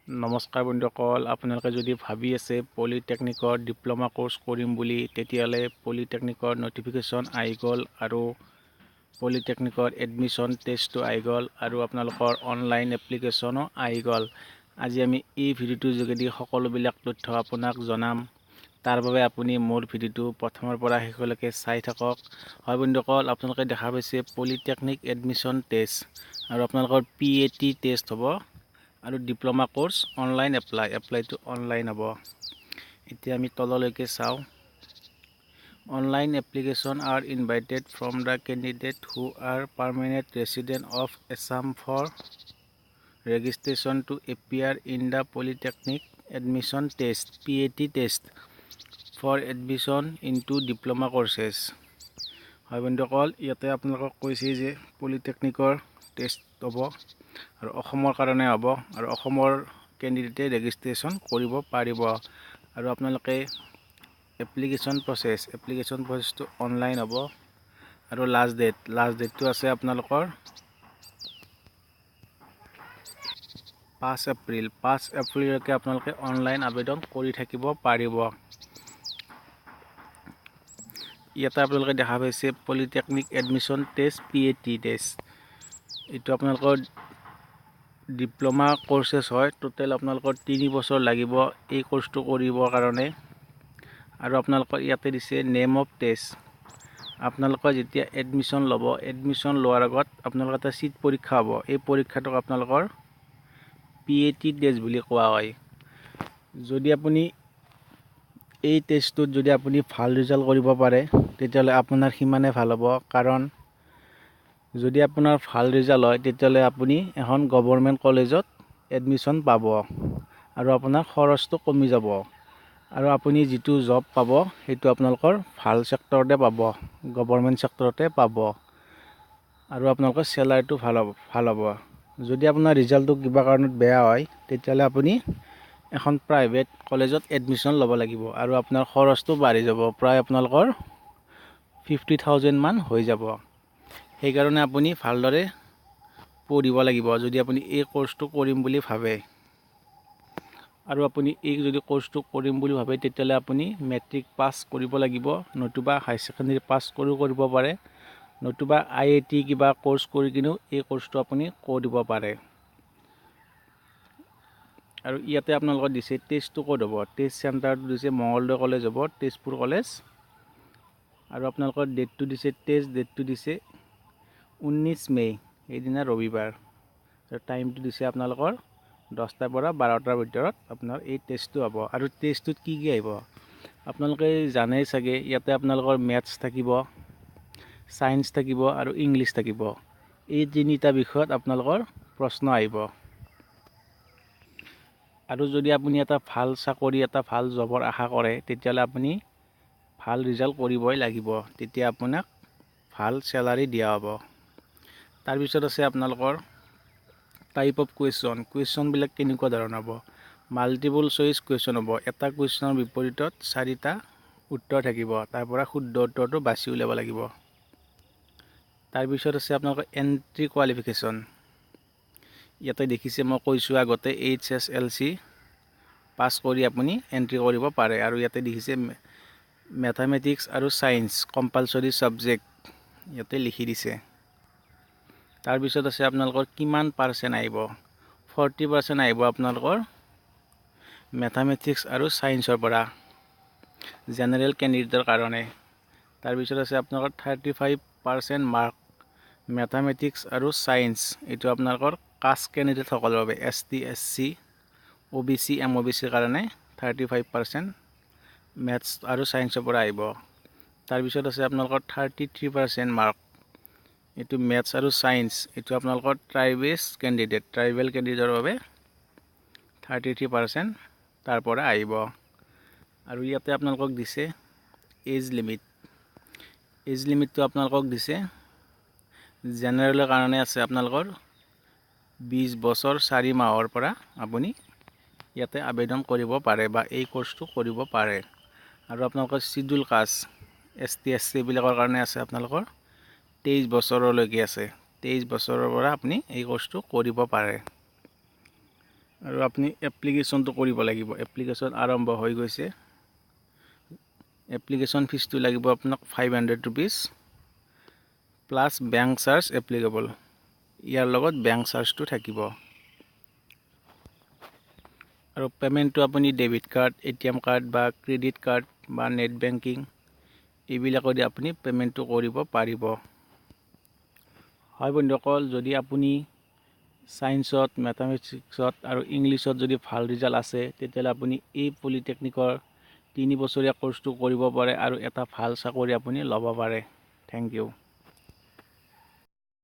নমস্কাৰ বন্ধুসকল, আপোনালোকে যদি ভাবি আছে পলিটেকনিকৰ ডিপ্ল'মা কোৰ্চ কৰিম বুলি, তেতিয়াহ'লে পলিটেকনিকৰ ন'টিফিকেশ্যন আহি গ'ল আৰু পলিটেকনিকৰ এডমিশ্যন টেষ্টটো আহি গ'ল আৰু আপোনালোকৰ অনলাইন এপ্লিকেশ্যনো আহি গ'ল। আজি আমি এই ভিডিঅ'টোৰ যোগেদি সকলোবিলাক তথ্য আপোনাক জনাম। তাৰ বাবে আপুনি মোৰ ভিডিঅ'টো প্ৰথমৰ পৰা শেষলৈকে চাই থাকক। হয় বন্ধুসকল, আপোনালোকে দেখা পাইছে পলিটেকনিক এডমিশ্যন টেষ্ট আৰু আপোনালোকৰ পিএটি টেষ্ট হ'ব আৰু ডিপ্ল'মা কোৰ্চ অনলাইন এপ্লাই, এপ্লাইটো অনলাইন হ'ব। এতিয়া আমি তললৈকে চাওঁ। Online application are invited from the candidate who are permanent resident of Assam for registration to appear in the Polytechnic Admission Test, PAT test, for admission into diploma courses. হয় বন্ধুসকল, ইয়াতে আপোনালোকক কৈছে যে পলিটেকনিকৰ টেষ্ট হ'ব আৰু অসমৰ কাৰণে হ'ব আৰু অসমৰ কেণ্ডিডেটে ৰেজিষ্ট্ৰেশ্যন কৰিব পাৰিব। আৰু আপোনালোকে এপ্লিকেশ্যন প্ৰচেছটো অনলাইন হ'ব আৰু লাষ্ট ডেটটো আছে আপোনালোকৰ 5 এপ্ৰিল। 5 এপ্ৰিললৈকে আপোনালোকে অনলাইন আবেদন কৰি থাকিব পাৰিব। ইয়াতে আপোনালোকে দেখা পাইছে Polytechnic Admission Test, PAT test। এইটো আপোনালোকৰ ডিপ্ল'মা কৰ্চেছ হয়। টোটেল আপোনালোকৰ 3 বছৰ লাগিব এই কৰ্চটো কৰিবৰ কাৰণে। আৰু আপোনালোকৰ ইয়াতে দিছে নেম অফ টেষ্ট। আপোনালোকৰ যেতিয়া এডমিশ্যন ল'ব, এডমিশ্যন লোৱাৰ আগত আপোনালোকৰ এটা চিট পৰীক্ষা হ'ব। এই পৰীক্ষাটোক আপোনালোকৰ পিএটি টেষ্ট বুলি কোৱা হয়। যদি আপুনি এই টেষ্টটোত যদি আপুনি ভাল ৰিজাল্ট কৰিব পাৰে, তেতিয়াহ'লে আপোনাৰ সিমানে ভাল হ'ব। কাৰণ যদি আপোনাৰ ভাল ৰিজাল্ট হয়, তেতিয়াহ'লে আপুনি এখন গভৰ্ণমেণ্ট কলেজত এডমিশ্যন পাব আৰু আপোনাৰ খৰচটো কমি যাব আৰু আপুনি যিটো জব পাব, সেইটো আপোনালোকৰ ভাল ছেক্টৰতে পাব, গভৰ্ণমেণ্ট ছেক্টৰতে পাব আৰু আপোনালোকৰ চেলাৰীটো ভাল হ'ব। যদি আপোনাৰ ৰিজাল্টটো কিবা কাৰণত বেয়া হয়, তেতিয়াহ'লে আপুনি এখন প্ৰাইভেট কলেজত এডমিশ্যন ল'ব লাগিব আৰু আপোনাৰ খৰচটো বাঢ়ি যাব, প্ৰায় আপোনালোকৰ 50,000মান হৈ যাব। সেইকাৰণে আপুনি ভালদৰে পঢ়িব লাগিব যদি আপুনি এই কৰ্চটো কৰিম বুলি ভাবে। আৰু আপুনি এই যদি কৰ্চটো কৰিম বুলি ভাবে, তেতিয়াহ'লে আপুনি মেট্ৰিক পাছ কৰিব লাগিব, নতুবা হায়াৰ ছেকেণ্ডেৰী পাছ কৰিও কৰিব পাৰে, নতুবা আইআইটি কিবা কৰ্চ কৰি কিনেও এই কৰ্চটো আপুনি কৰিব পাৰে। আৰু ইয়াতে আপোনালোকৰ দিছে টেষ্টটো ক'ত হ'ব। টেষ্ট চেণ্টাৰটো দিছে মঙলদৈ কলেজ হ'ব, তেজপুৰ কলেজ। আৰু আপোনালোকৰ ডেটটো দিছে, টেষ্ট ডেটটো দিছে 19 মে', সেইদিনা ৰবিবাৰ। আৰু টাইমটো দিছে আপোনালোকৰ 10টাৰ পৰা 12টাৰ ভিতৰত আপোনাৰ এই টেষ্টটো হ'ব। আৰু টেষ্টটোত কি কি আহিব আপোনালোকে জানেই চাগে। ইয়াতে আপোনালোকৰ মেথছ থাকিব, ছায়েন্স থাকিব আৰু ইংলিছ থাকিব। এই তিনিটা বিষয়ত আপোনালোকৰ প্ৰশ্ন আহিব। আৰু যদি আপুনি এটা ভাল চাকৰি, এটা ভাল জবৰ আশা কৰে, তেতিয়াহ'লে আপুনি ভাল ৰিজাল্ট কৰিবই লাগিব। তেতিয়া আপোনাক ভাল চেলাৰী দিয়া হ'ব। তাৰপিছত আছে আপোনালোকৰ টাইপ অফ কুৱেশ্যন। কুৱেশ্যনবিলাক কেনেকুৱা ধৰণৰ হ'ব? মাল্টিপল চইচ কুৱেশ্যন হ'ব। এটা কুৱেশ্যনৰ বিপৰীতত চাৰিটা উত্তৰ থাকিব, তাৰ পৰা শুদ্ধ উত্তৰটো বাছি উলিয়াব লাগিব। তাৰপিছত আছে আপোনালোকৰ এণ্ট্ৰি কোৱালিফিকেশ্যন। ইয়াতে দেখিছে, মই কৈছোঁ আগতে, এইচএছএলচি পাছ কৰি আপুনি এণ্ট্ৰি কৰিব পাৰে। আৰু ইয়াতে দেখিছে মেথামেটিক্স আৰু ছায়েন্স কম্পালচৰি ছাবজেক্ট ইয়াতে লিখি দিছে। তাৰপিছত আছে আপোনালোকৰ কিমান পাৰ্চেণ্ট আহিব। 40% আহিব আপোনালোকৰ মেথামেটিক্স আৰু ছায়েন্সৰ পৰা জেনেৰেল কেণ্ডিডেটৰ কাৰণে। তাৰপিছত আছে আপোনালোকৰ 35% মাৰ্ক মেথামেটিক্স আৰু ছায়েন্স। এইটো আপোনালোকৰ কাষ্ট কেণ্ডিডেটসকলৰ বাবে, এছটি, এছচি, অ' বি চি, এম অ' বি চিৰ কাৰণে 35% মেথছ আৰু ছায়েন্সৰ পৰা আহিব। তাৰপিছত আছে আপোনালোকৰ 33% মাৰ্ক, এইটো মেথছ আৰু ছায়েন্স। এইটো আপোনালোকৰ ট্ৰাইবেল কেণ্ডিডেটৰ বাবে 33% তাৰ পৰা আহিব। আৰু ইয়াতে আপোনালোকক দিছে এজ লিমিট। এজ লিমিটটো আপোনালোকক দিছে, জেনেৰেলৰ কাৰণে আছে আপোনালোকৰ 20 বছৰ 4 মাহৰ পৰা আপুনি ইয়াতে আবেদন কৰিব পাৰে বা এই কৰ্চটো কৰিব পাৰে। আৰু আপোনালোকৰ চিডিউল কাষ্ট, এছটি, এছচি এইবিলাকৰ কাৰণে আছে আপোনালোকৰ 23 বছৰলৈকে আছে। 23 বছৰৰ পৰা আপুনি এই কৰ্চটো কৰিব পাৰে। আৰু আপুনি এপ্লিকেশ্যনটো কৰিব লাগিব। এপ্লিকেশ্যন আৰম্ভ হৈ গৈছে। এপ্লিকেশ্যন ফিজটো লাগিব আপোনাক ₹500 plus bank charge applicable। ইয়াৰ লগত বেংক চাৰ্জটো থাকিব। আৰু পে'মেণ্টটো আপুনি ডেবিট কাৰ্ড, এটিএম কাৰ্ড বা ক্ৰেডিট কাৰ্ড বা নেট বেংকিং এইবিলাকেদি আপুনি পে'মেণ্টটো কৰিব পাৰিব। হয় বন্ধুসকল, যদি আপুনি ছায়েন্সত, মেথামেটিক্সত আৰু ইংলিছত যদি ভাল ৰিজাল্ট আছে, তেতিয়াহ'লে আপুনি এই পলিটেকনিকৰ 3 বছৰীয়া কৰ্চটো কৰিব পাৰে আৰু এটা ভাল চাকৰি আপুনি ল'ব পাৰে। Thank you.